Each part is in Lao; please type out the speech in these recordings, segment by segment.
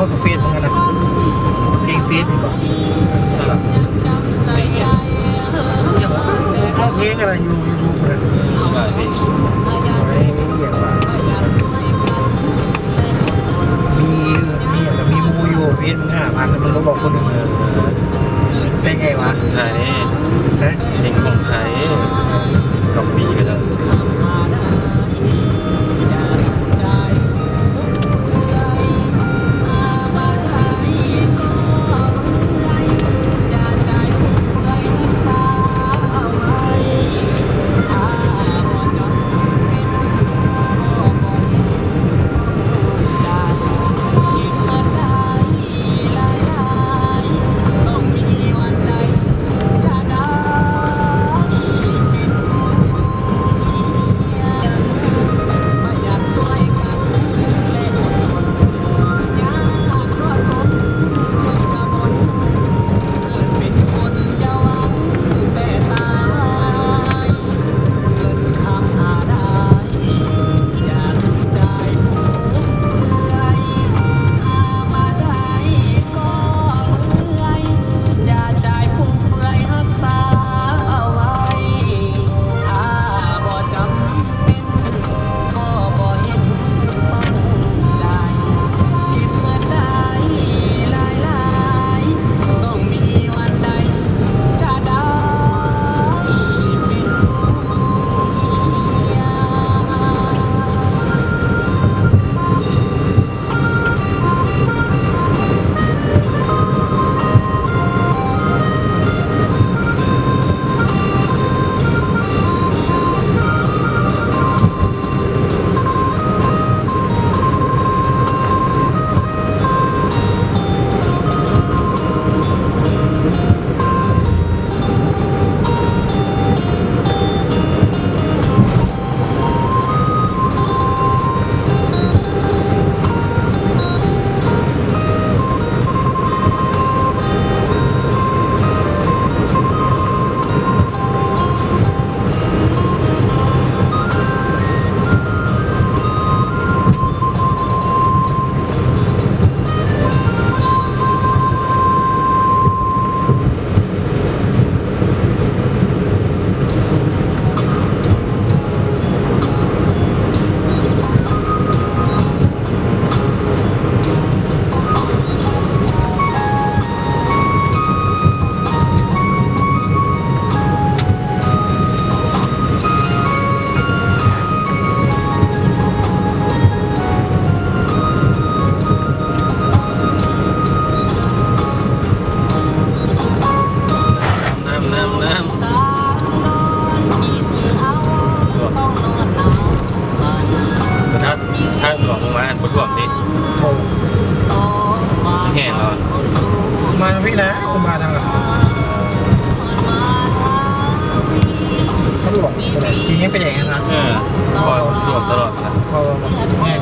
ເອົາແຕ່ເຟສມັນນະ ເພງເຟສມັນກໍ ເພງອະໄລຢູ່ຢູທູບນະ ຫຼາຍເພງ ມີ ມີ ມີໝູ່ຢູ່ ເພງ ຫ້າພັນ ມັນລົບອອກຄົນໜຶ່ງ ເອີ ເປັນໄງວະ? ໄທ ຮະ? ເພງຂອງໄທ ກັອບປີ້ເຂົາເຈົ້າ. ນ້ຳ ນ້ຳ ນ້ຳ ຖ້າ ຖ້າຫຼວງລົງມາບໍ່ຖ້ວມຕິ? ໂອ້ ແຫ້ງແລ້ວ ມາທາງພີ້ນະ ບໍ່ມາທາງຫຼັງ ມັນຫຼວງ ຊິມີໄຟແດງນະ ເອີ ບໍ່ ຖ້ວມຕະຫຼອດ ບໍ່ ບໍ່ ບໍ່ ແຫ້ງ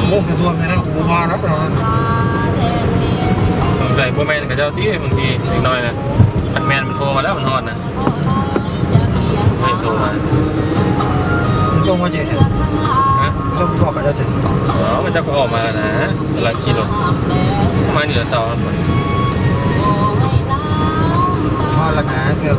ໂອ້ ຖ້າຖ້ວມແທ້ນະ ບໍ່ມາດອກ ສົງໄສບໍ່ແມ່ນເຂົາເຈົ້າຕິ ບາງທີເດັກນ້ອຍນະ ຄັນແມ່ນມັນໂທມາແລ້ວ ມັນຮອດນະ. ໃຫ້ໂທມາ ມັນສົ່ງມາຈັ່ງໃດ? ຮະ? ມັນສົ່ງບອກເຂົາເຈົ້າຈັ່ງໃດ? ເອີ ມັນຈັກອອກມາແລ້ວນະ ກຳລັງຂີ່ລົດ ມານີ້ລະເຊົ້າ ຮອດແລ້ວນະ ເຊື່ອ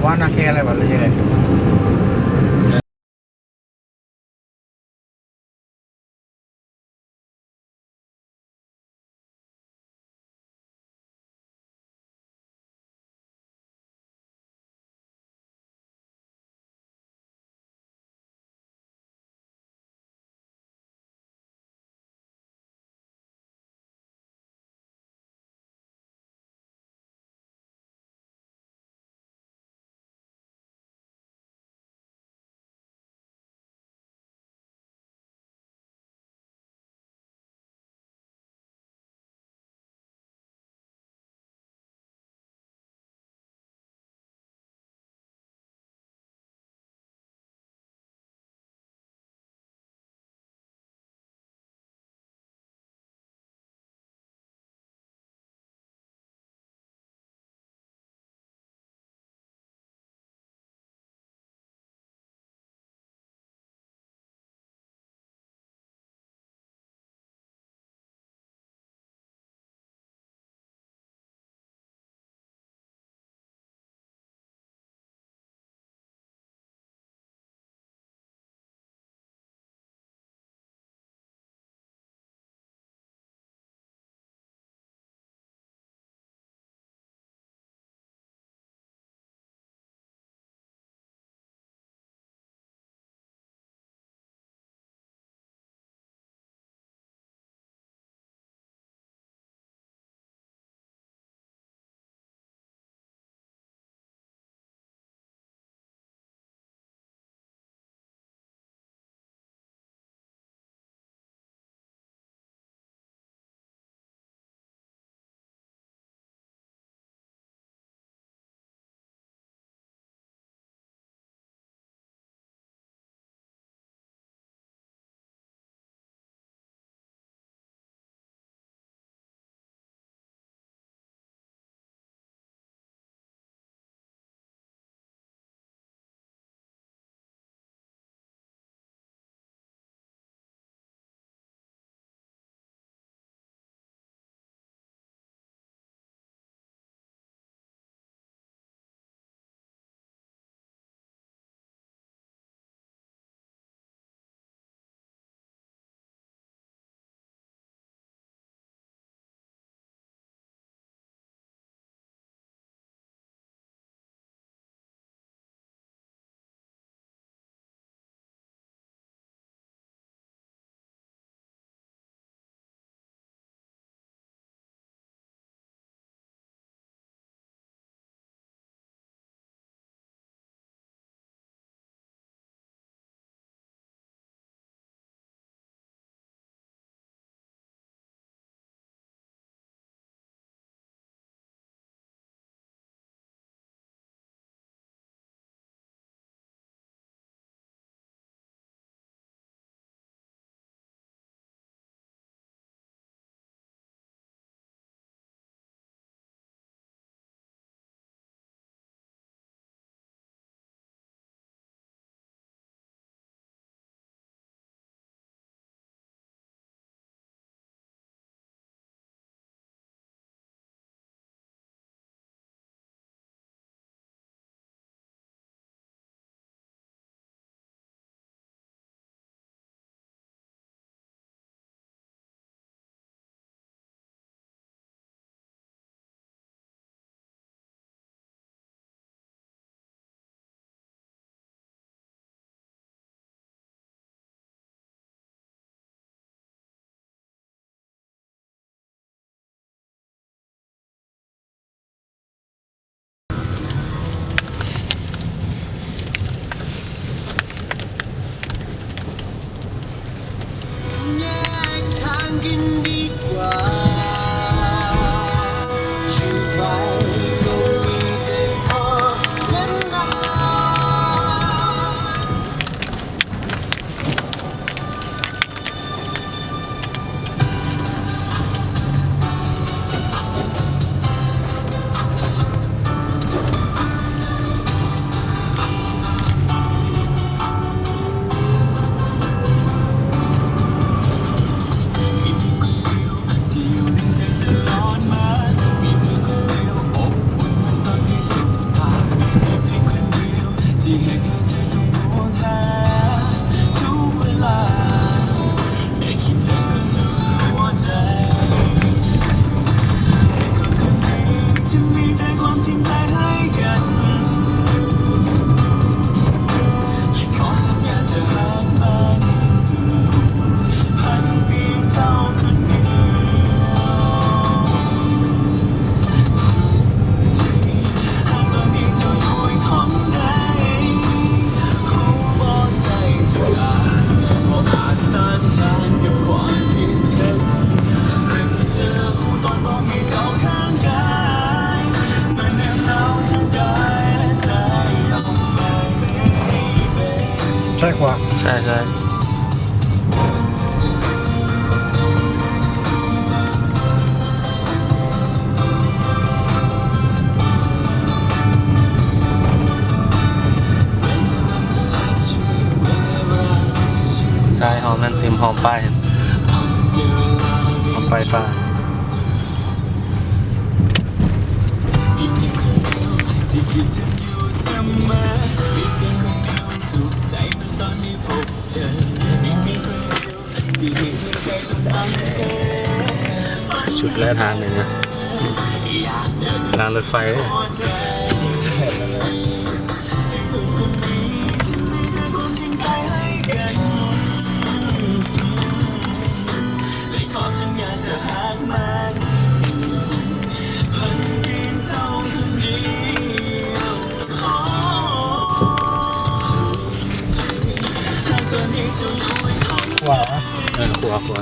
ວ່າໜ້າແຂ້ແລ້ວບັດນີ້ແຫຼະ. ຊ້າຍຂວາ ຊ້າຍ ຊ້າຍ. ຊ້າຍເຮົາແມ່ນຕື່ມຫອມປ້າຍ ຫອມປ້າຍຟ້າ. ສຸດແລ້ວທາງນີ້ນະ ທາງລົດໄຟເດ້. ຂວາ ເອີ ຂວາ ຂວາ.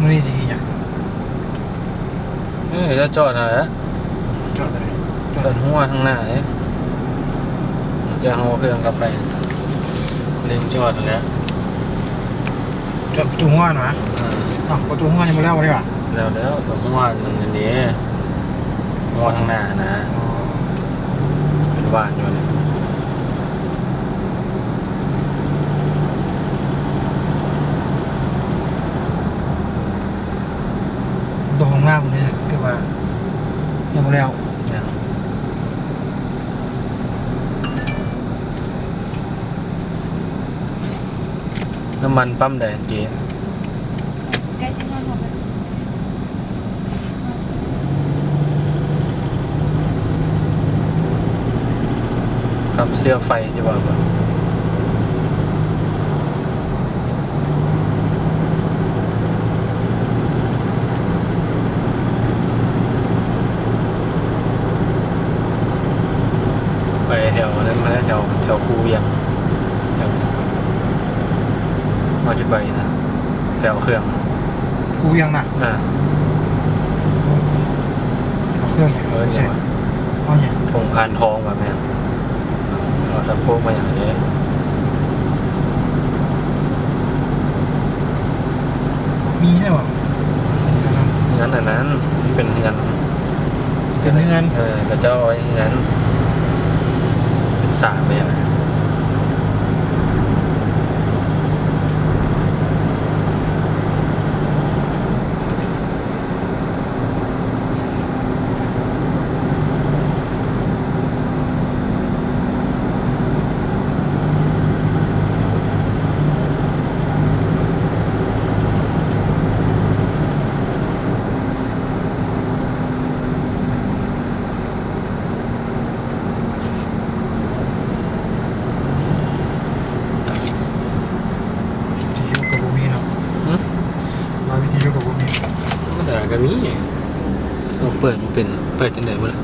ມື້ນີ້ຊິເຮັດຫຍັງ? ເອີ ຈະຈອດຫັ້ນແຫຼະ ຈອດໃສ? ຈອດ ຈອດຫົວທາງໜ້າເດ້ ຈະເອົາເຄື່ອງກັບໄປ ເລັງຈອດຫັ້ນແຫຼະ ຈອດປະຕູຫົວຫັ້ນຫວາ? ເອີ ເອົ້າ ປະຕູຫົວຍັງບໍ່ແລ້ວບໍ່ໄດ້ຫວາ? ແລ້ວ ແລ້ວ ປະຕູຫົວນັ້ນເດ້ ຫົວທາງໜ້າຫັ້ນນະ ອໍ ເປັນຫວ່ານຢູ່ນີ້. ໂຕຫ້ອງນ້ຳນີ້ຄືວ່າຍັງບໍ່ແລ້ວ ຍັງ ນ້ຳມັນປ້ຳໃດເຈ? ໃກ້ຊິຮອດຫົວກະສຸນ ກັບເຊື້ອໄຟຢູ່ບໍ່? ໄປແຖວນັ້ນມາແລ້ວ ແຖວ ແຖວຄູວຽງ ແຖວ ເຮົາຈະໄປນະ ແຖວເຄື່ອງ ຄູວຽງນະ? ເອີ ເອົາເຄື່ອງຫຍັງ? ເອີ ຫຍັງວະ? ເອົາຫຍັງ? ຖົງພານທອງວ່າແມ່ນ ເອົາສະໂຄກມາຫຍັງເດ້? ມີໃຊ່ບໍ່? ເຮືອນອັນນັ້ນ ມັນເປັນເຮືອນ ເປັນເຮືອນ ເອີ ເຂົາເຈົ້າເອົາເຮືອນເປັນສາມແບບ. ວິທະຍຸກໍບໍ່ມີເນາະ. ຫື? ວ່າວິທະຍຸກໍບໍ່ມີ. ທຳມະດາກໍມີ. ເຮົາເປີດບໍ່ເປັນ. ເປີດຈັ່ງໃດບໍ່ລະ?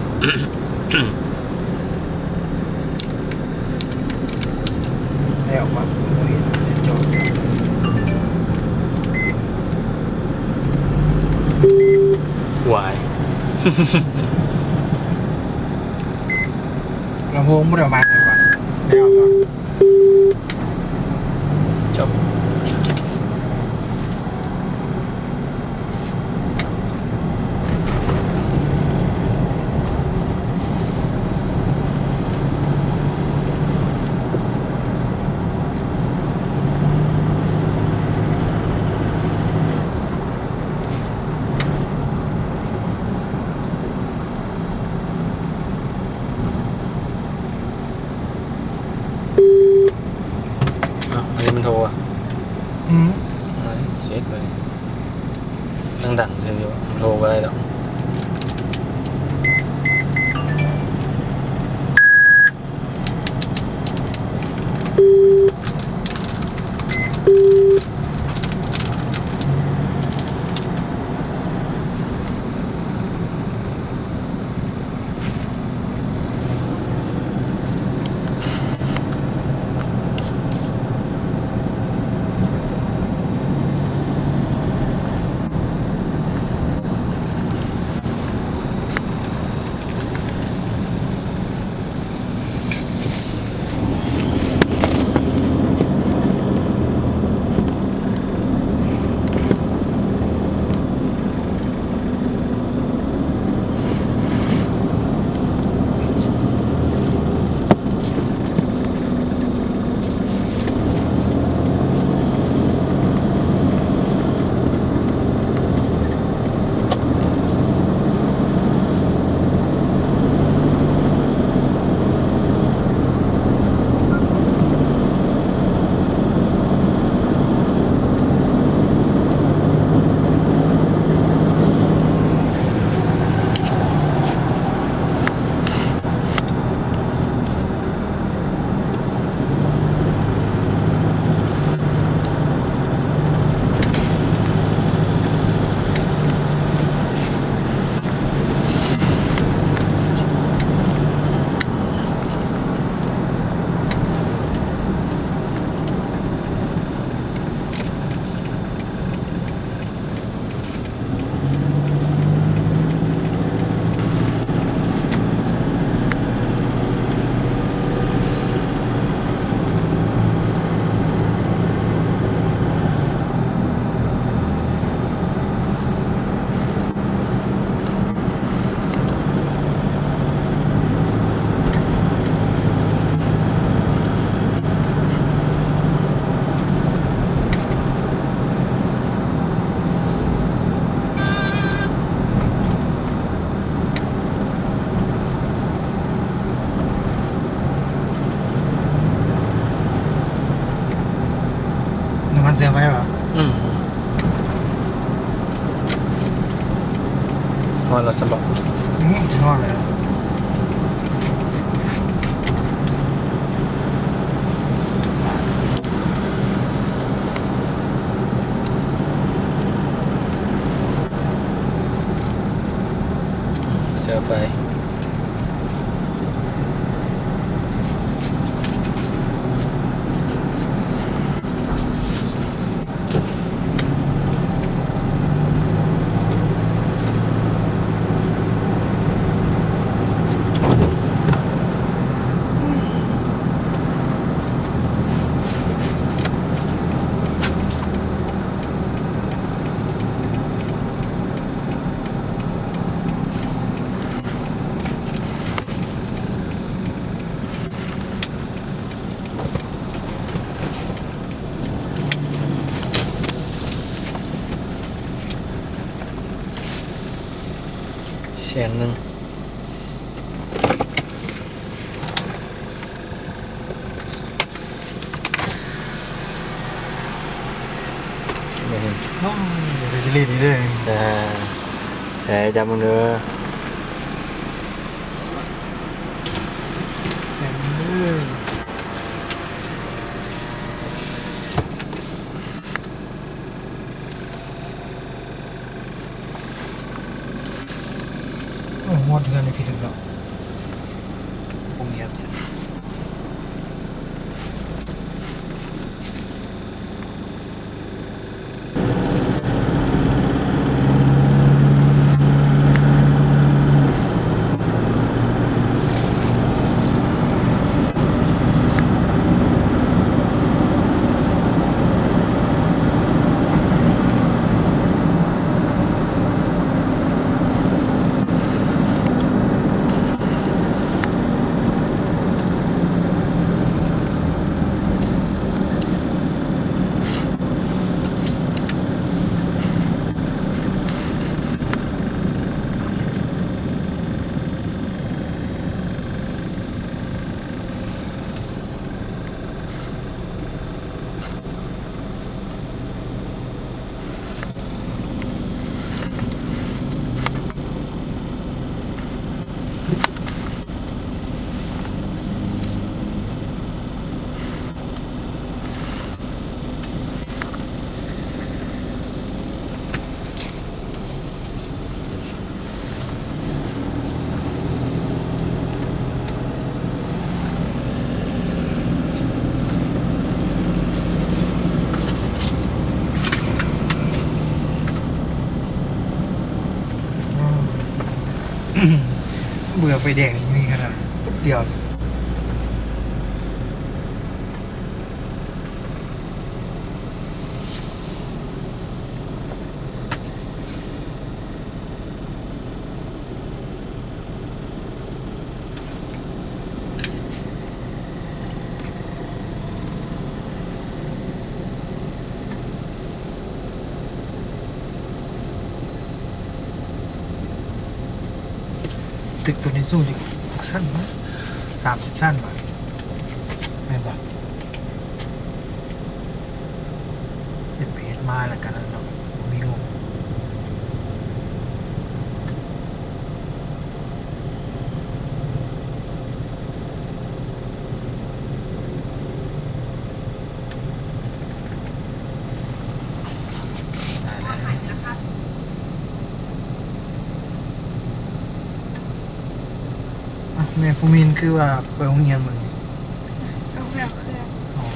ແລ້ວບັດບໍ່ເຫັນແຕ່ຈໍແສງ. ຫວາຍ. ລຳໂພງບໍ່ໄດ້ເອົາມາໃສ່ວະ. ແລ້ວບໍ່? ຈົບ. ອ້າວ ອັນນີ້ມັນໂທອະ. ອືມ ເຊັດເລີຍ. ຍັງດັງຊື່ຢູ່ ໂທບໍ່ໄດ້ດອກ. ນ້ຳມັນເຊື້ອໄຟຫວາ? ອືມ ຮອດແລ້ວຊັ້ນບໍ? ອືມ ຮອດແລ້ວ. ເຊື້ອໄຟ. ແສນໜຶ່ງ. ໂອ້ຍ ເປັນຊິລີດອີກເດີ. ເອີ ແທ້ ຈັບເບິ່ງເດີ. ແສນໜຶ່ງເດີ. ໂອ້ຍ ຮອດເຮືອນແລ້ວ ພີ່ນ້ອງ. ຄົງງຽບຊະ. ເບື່ອໄຟແດງນີ້ມີຂະໜາດປຸດດຽວ. ຕຶກໂຕນີ້ສູງຈັກຊັ້ນວະ? ສາມສິບຊັ້ນວະ ແມ່ນບໍ່? ເຮັດໄປເຮັດມາແລ້ວກະນັ້ນເນາະ ບໍ່ມີງົບ. ອ້າວ ແມ່ຜູ້ມິນຄືວ່າໄປໂຮງຮຽນມື້ນີ້? ເອົາໄປເອົາເຄື່ອງ. ອໍ.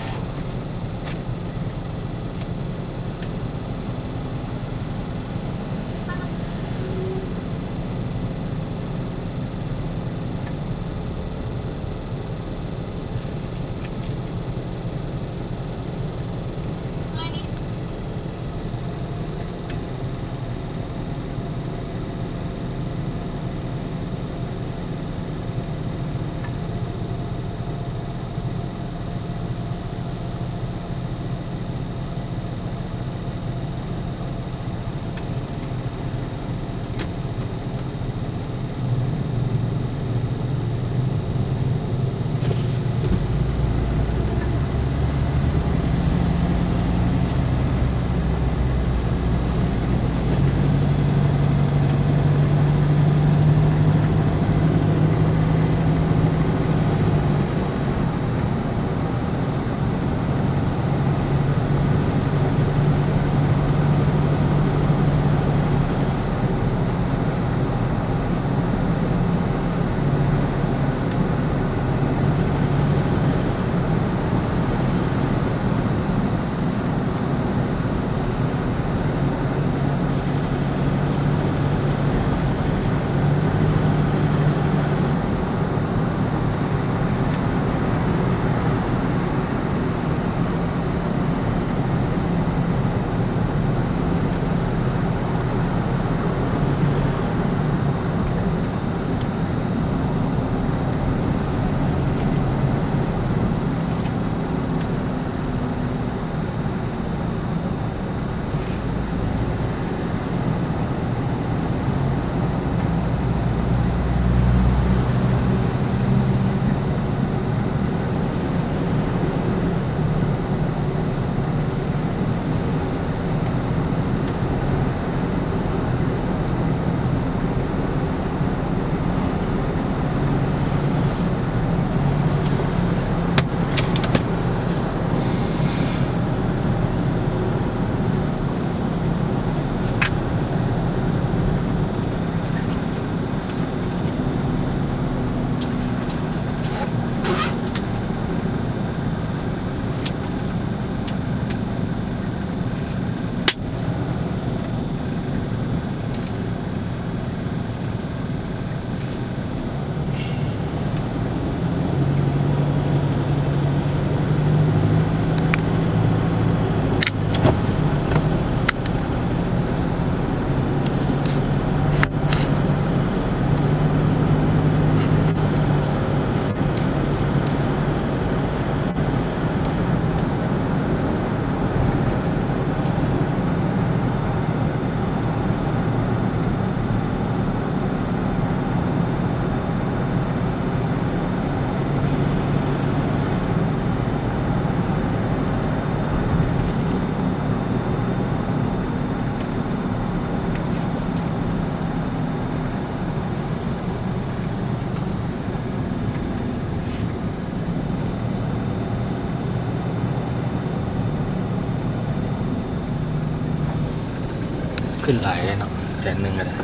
ຂຶ້ນຫຼາຍເດ້ເນາະ ແສນໜຶ່ງກໍໄດ້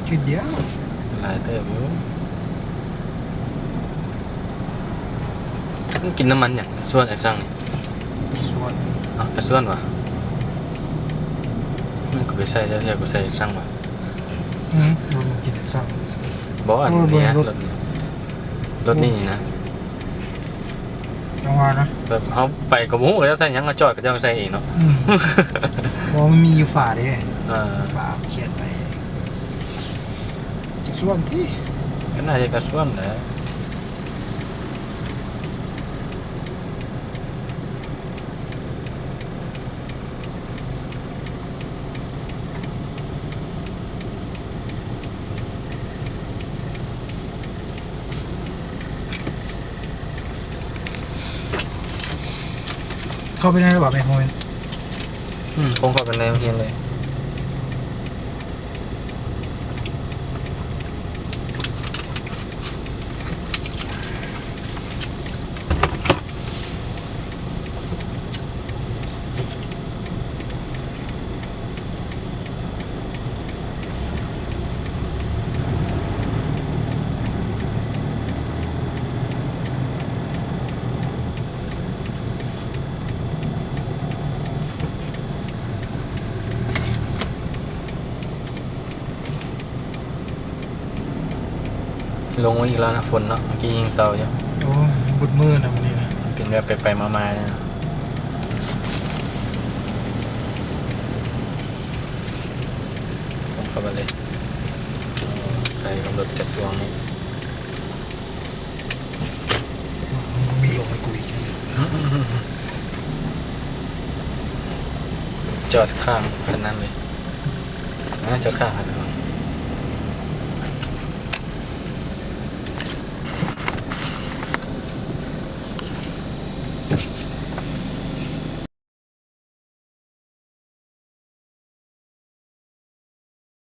ທີດຽວ ຫຼາຍເຕີບຢູ່. ມັນກິນນ້ຳມັນຫຍັງ? ສ່ວນຫຍັງ? ຊ່າງນີ້ ກະຊວນ. ເອົ້າ ກະຊວນຫວາ? ມັນກໍໄປໃສ່ແທ້ໆ ກະໃສ່ຊ່າງຫວາ? ອືມ ບໍ່ ມັນກິນຊ່າງ. ບໍ່ ອັນນີ້ ລົດ ລົດນີ້ນະ. ຈັ່ງຫວະນະ ແບບເຮົາໄປກໍບໍ່ຮູ້ເຂົາເຈົ້າໃສ່ຫຍັງ ເຮົາຈອດເຂົາເຈົ້າໃສ່ເອງເນາະ. ອືມ ບໍ່ ມັນມີຢູ່ຝາເດ້. ເອີ ຝາຂຽນໄວ້ ກະຊວນຕິ ກໍໜ້າຈະກະຊວນແຫຼະ. ເຂົ້າໄປໃນລະບໍ່ແມ່ນໂຮງຮຽນ? ອືມ ຄົງເຂົ້າໄປໃນໂຮງຮຽນເລີຍ. ລົງມາອີກແລ້ວນະ ຝົນເນາະ ເມື່ອກີ້ຍັງເຊົາຢູ່. ໂອ້ຍ ບຸດມື້ນະມື້ນີ້ນະ ເປັນແບບໄປໆມາໆ ເຂົ້າໄປເລີຍ ໃສ່ກັບລົດກະຊວງນີ້. ບໍ່ມີລົງໃຫ້ກູອີກ. ຈອດຂ້າງຄັນນັ້ນເລີຍ. ອ່າ ຈອດຂ້າງຄັນນັ້ນ.